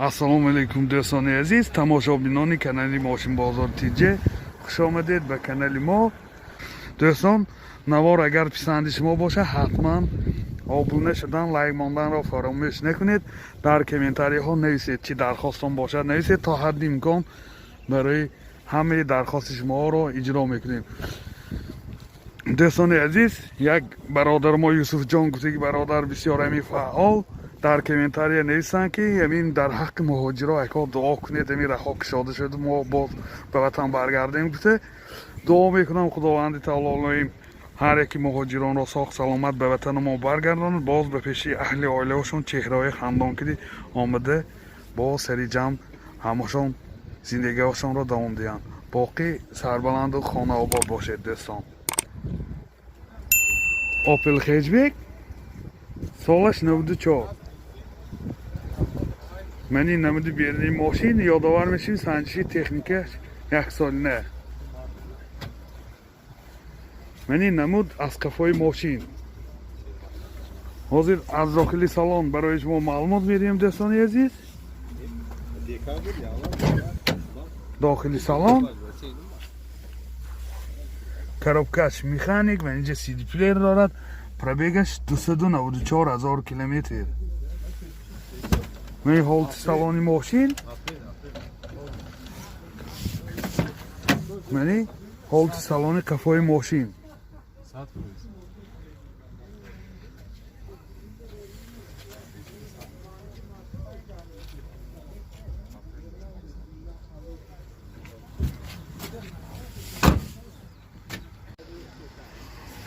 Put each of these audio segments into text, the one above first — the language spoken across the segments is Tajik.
Ассалому алайкум, дӯстони азиз, тамошобинони канали Мошинбозор ТЖ, хуш омадед ба канали мо. Дӯстон, навор агар писанди шумо бошад, ҳатман обуна шудан, лайк монданро фаромӯш накунед. Дар комментариҳо нависед, чӣ дархостон бошад, нависед, то ҳадди имкон барои ҳамаи дархости шуморо иҷро мекунем. Дӯстони азиз, як бародар мо Юсуфҷон гуфта, ки бародар бисёр ҳамин фаъол дар комментария нависанд, ки ҳамин дар ҳаққи муҳоҷиро яко дуо кунед, ҳамин раҳо кушода шуд, мо боз ба ватан баргардем гуфта. Дуо мекунам, Худованди таоло ҳар яки муҳоҷиронро соғ саломат ба ватани мо баргардонад, боз ба пеши аҳли оилаашон чеҳраҳои хандон киди омада, бо сари ҷамъ ҳамашон зиндагиҳошонро давом диҳанд. Боқӣ сарбаланду хонаобод бошед, дӯстон. Opel Hatchback, солаш 94. Ман ин намуди берунии мошин. Ёдовар мешавем, санҷиши техника яксолина. Ман ин намуд аз қафои мошин. Ҳозир аз дохили салон барои шумо маълумот медиҳем, дӯстони азиз. Дохили салон, коробкаш механик ва инҷа CD плеер дорад. Пробегаш 294 ҳазор километр. Ман ҳолати салони мошин, мани ҳолати салони қафои мошин.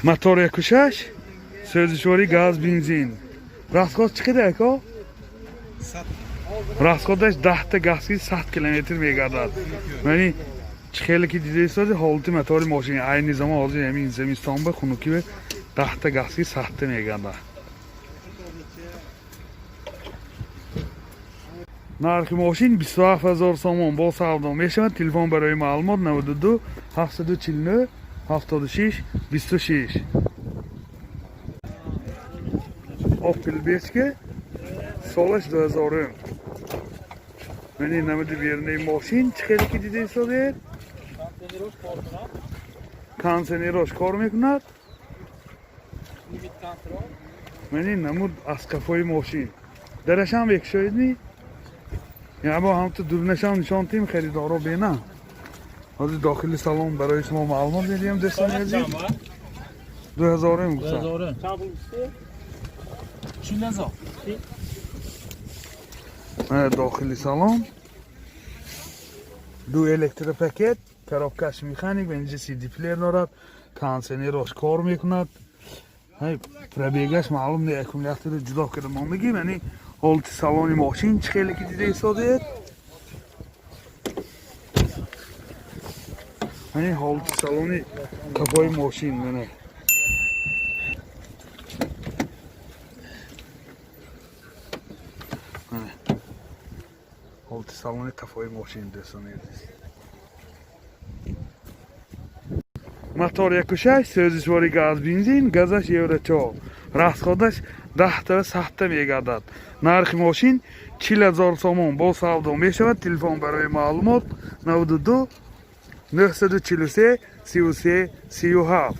Мотор 1,6, сӯзишворӣ газ, бензин. Расход чӣ қадар, ако? Расходаш 10-та газки 100 километр мегардад. Мани чӣ хеле ки дида истоди, ҳолати мотори мошин айни замон, ҳозир ҳамин зимистон ба хунукӣ ба 10-та газки 100-та мегардад. Нархи мошин 27 ҳазор сомон, бо савдо мешавад. Телефон барои маълумот 92 749 76 26. Opel Bechke, солаш 2000. Ман ин намуди берунаи мошин, чӣ хеле ки дида истодед, кондиционерош кор мекунад. Ман ин намуд аз қафои мошин. Дарашам бекушоед ми? Ябо ҳамту дурнашам нишон тим, харидоро бена. Ҳозир дохили салон барои шумо маълумот медиҳем, дӯстони азиз. 2000 гуфтам. 2000. Мана дохили салон. Ду электропакет, коробкаш механик ва инҷа CD плеер дорад, кондиционерош кор мекунад. Ҳай, пробегаш маълум не, аккумуляторро ҷудо карда мондагӣ. Яъне ҳолати салони мошин, чӣ хеле ки дида истодед. Яъне ҳолати салони қафои мошин, мана. Мана. Ҳолати салони қафои мошин, дӯстони азиз. Мотор 1,6, сӯзишворӣ газ, бензин, газаш евро 4. Расходаш 10-та ва 100-та мегардад. Нархи мошин 40 ҳазор сомон, бо савдо мешавад. Телефон барои маълумот 92 943 33 37.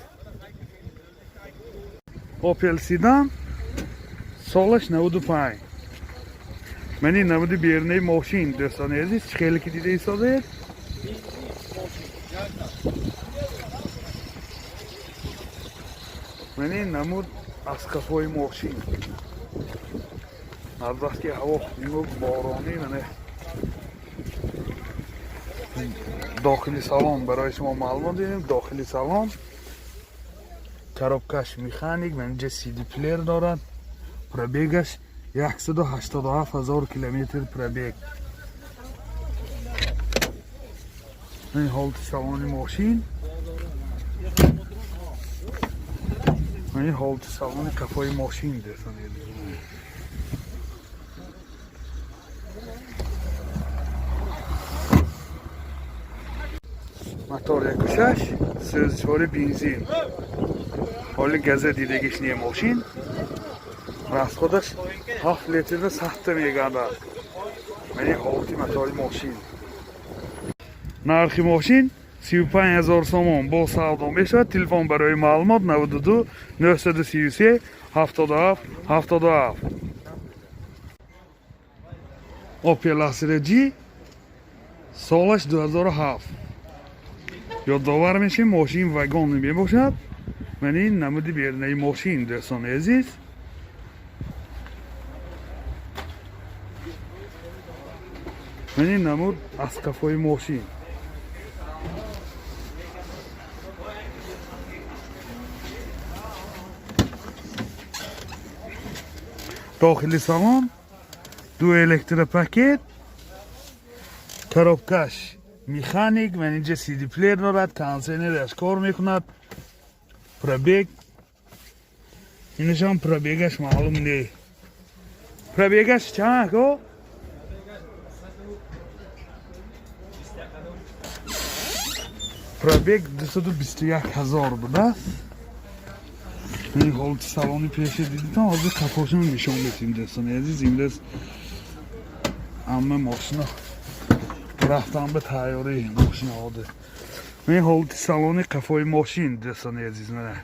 Opel Sedan, солаш 95. Ман ин намуди берунаи мошин, дӯстони азиз, чӣ хеле ки дида истодед. Ман ин намуд аз қафои мошин. Аз баски ҳаво хунук, боронӣ, мана дохили салон барои шумо маълумот дидем. Дохили салон, коробкаш механик ва инҷа CD плеер дорад. Пробегаш 187 ҳазор километр пробег. Ин ҳолати салони мошин. Ин ҳолати салони қафои мошин, дӯстони азиз. Мотор 1,6, сӯзишворӣ бензин. Ҳоли газа дидагиш не мошин. Расходаш 7 литрда 100-та мегардад. Мани ҳолати мотори мошин. Нархи мошин 35 000 сомон, бо савдо мешавад. Телефон барои маълумот 92 933 77 77. Opel Astra G, солаш 2007. Ёдовар мешем, мошин вагон мебошад. Ман ин намуди берунаи мошин, дӯстони азиз. Ман ин намуд аз қафои мошин. Дохили салон ду электропакет, коробкаш механик, ман инҷа CD плеер дорад, кондиционераш кор мекунад. Пробег инашам, пробегаш маълум не. Пробегаш чанд, ако? Пробег 221 ҳазор будааст. Ин ҳолати салони пеши дидитон, ҳозир қафошон нишон метиҳем, дӯстони азиз. Имрӯз амма мошина рафтан ба тайёрӣ мошинаҳода. Ин ҳолати салони қафои мошин, дӯстони азиз, мана.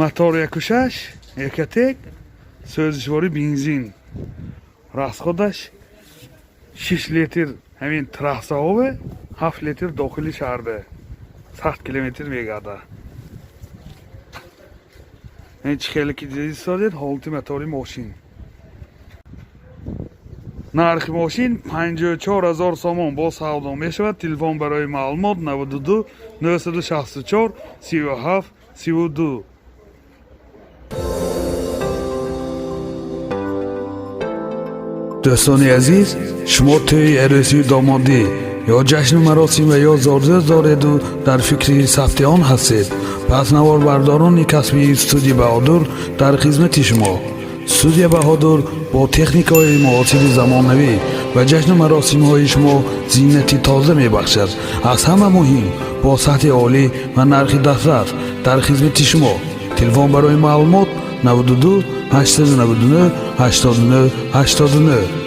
Мотор 1,6 Ecotec, сӯзишворӣ бензин, расходаш 6 литр ҳамин трассаҳове, 7 литр дохили шаҳрбе, 100 километр мегардад. Ин чӣ хеле ки дидед истодед, ҳолати мотори мошин. Нархи мошин 54 ҳазор сомон, бо савдо мешавад. Телефон барои маълумот 92 964 37 32. Дӯстони азиз, шумо тӯи арӯсию домодӣ ё ҷашну маросим ва ё зодрӯз дореду дар фикри сабти он ҳастед, пас наворбардорони касбии студия Баҳодур дар хизмати шумо. Студия Баҳодур бо техникаҳои муосири замонавӣ ва ҷашну маросимҳои шумо зинати тоза мебахшад. Аз ҳама муҳим, бо сатҳи олӣ ва нархи дастрас дар хизмати шумо. Телефон барои маълумот 92 899 89 89.